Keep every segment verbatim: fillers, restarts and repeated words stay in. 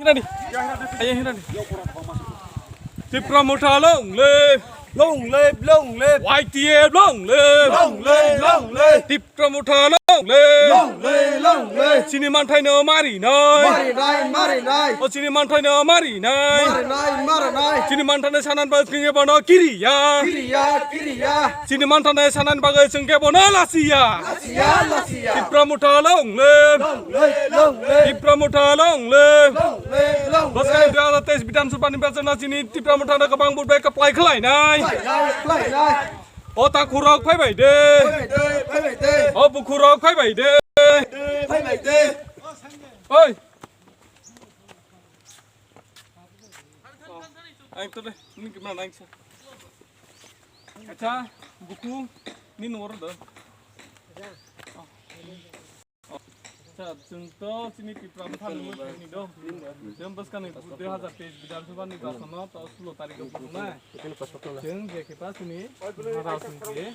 Hirani. Ayo hirani. Tipra Motha long live. Long live, long live. Y T F long live. Long live, long live. Tipra Motha long live. Long live, long live. Chini manthai no mari nai. Mari nai, mari nai. O chini manthai no mari nai. Mari nai, mari nai. Chini manthai no sanan ba kringe bono kiriya. Kiriya, kiriya. Chini manthai no sanan bagwi chwng khe bono lasiya. Lasiya, lasiya. Tipra Motha long live. Long live, long live. Tipra Motha long live. Long live, long live. Bwskang dui hazar teis Bidhan Sabha nirbachon no chini Tipra Motha no kwbang vote bai kwplai khlai nai. Khlai nai, khlai nai. O takhurok phai bai de. Phai bai de, phai bai de. O bukhurok phai bai de. Phai bai de. Oi. Ang to de, ni gimana nang sa. Acha, buku, ni nomor do. Acha, chwng to chini Tipra Motha ni do. Chwng bwskang ni dui hazar teis Bidhan Sabha nirbachon no to sulo tarikh o phunuknai. Chwng je khe ta chini Maharaj ni je, eh,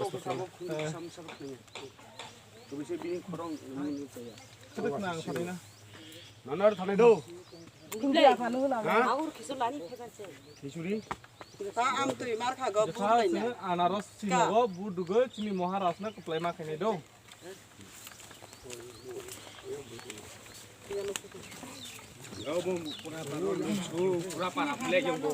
Kwbangse bini khorang nini chaya. Kwbangse nang sanai na. Nanar thanai do. Hindi aphano hwnang. Ha? Aur khisu lani phekan se. Khichuri? Ta ang twi mar kha go. Jekha bur laina. Sini anaros sini go bur dugo chini Maharaj na kwplai ma khainai do. Pura para pule jong go.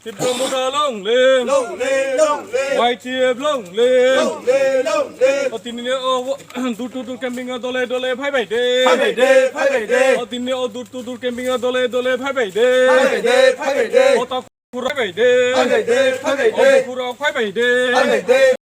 Tipra Motha long live. Long live, long live. Y T F long live. Long live, long live. O tini o, o, door to door camping o dole dole phai bai de. Phai bai de, phai bai de. O tini o door to door camping o dole dole phai bai de. Phai bai de, phai bai de. O ta phura phai bai de. Phai bai de, phai bai de. O phura phai bai de. Phai bai de.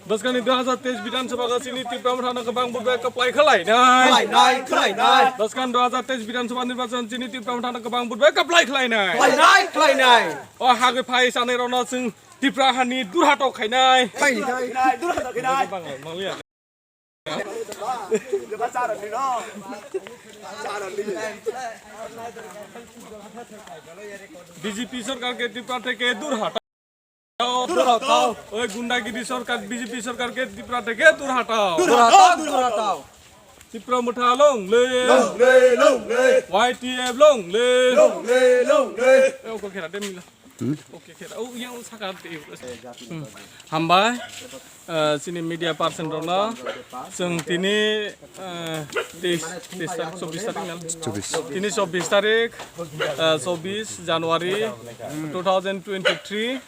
Bwskangni dui hazar teis Bidhan Sabha ga chini Tipra Motha no kwbang vote bai kwplai khlai nai. Khlai nai, khlai nai. Bwskang dui hazar teis Bidhan Sabha nirbachon chini Tipra Motha no kwbang vote bai kwplai khlai nai. Khlai nai, khlai nai. O hagwi phai sanai rok no chwng Tipra hani durhatok khainai. Khainai, durhatok khainai. Bangla, Bangla ya. B J P sorkar ke Tipra theke durhatok. Durhatok. Oi gundagiri sorkar, B J P sorkar ke Tipra theke durhatok. Durhatok, durhatok. Tipra Motha long live. Long live, long live. Y T F long live. Long live, long live. Eh, oke, kira deh, mila. Hmm? Oke, kira. Oh, yang sakar deh. Hmm. Hambai. Eh, chini media person rokno chwng tini, eh, teis, teis tarik, chobbish tarik na? Chobbish. Tini chobbish tarik, eh, chobbish January two thousand twenty-three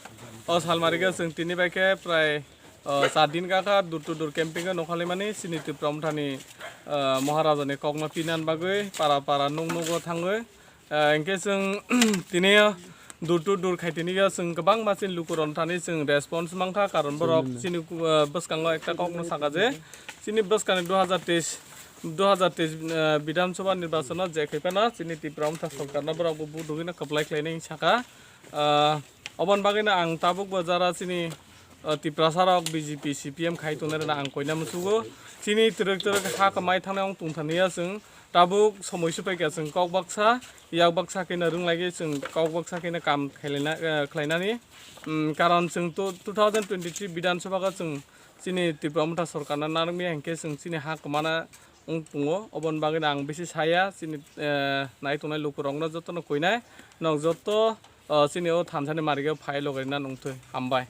o salmari khe chwng tini bai khe prai, eh, char din gakha door to door camping o nokhalimani chini Tipra Mothani, eh, Maharajani kokno pinan bagwi para para nuk nugo thangwi. Ah, hingke chwng tini o door to door khai tini o chwng kwbangma chini lukurok thani chwng response mankha, karon borok chini, ah, bwskango ekta kokno saka je chini bwskangni dui hazar teis, dui hazar teis, ah, Bidhan Sabha nirbachon o je khai phano chini Tipra Motha sorkarno borok bo vote rwgwino kwplai khlainai saka. Ah, oboni bagwino ang tabukbo jara chini, ah, Tiprasa rok B J P, C P M khai tongnai rwna ang koina muchugo. Chini twrwk twrwk ha kwmai thangnai wng tongthani ya chwng. Tabuk somoi se paikha chwng kok baksa, yak baksa khe no rwng lai khe chwng kok baksa khe no kam khailai na, eh, khlainani. Mm, karon chwng two, two thousand twenty-three Bidhan Sabha o chwng chini Tipra Motha sorkar no narwk ya hinkhe chwng chini ha kwmana wng tongo. Oboni bagwi no ang bisi saya chini, eh, nai tongnai lukurok no joto no koinai. Nok joto, eh, chini o thansa ni marik o phai logai na nungthwi. Hambai.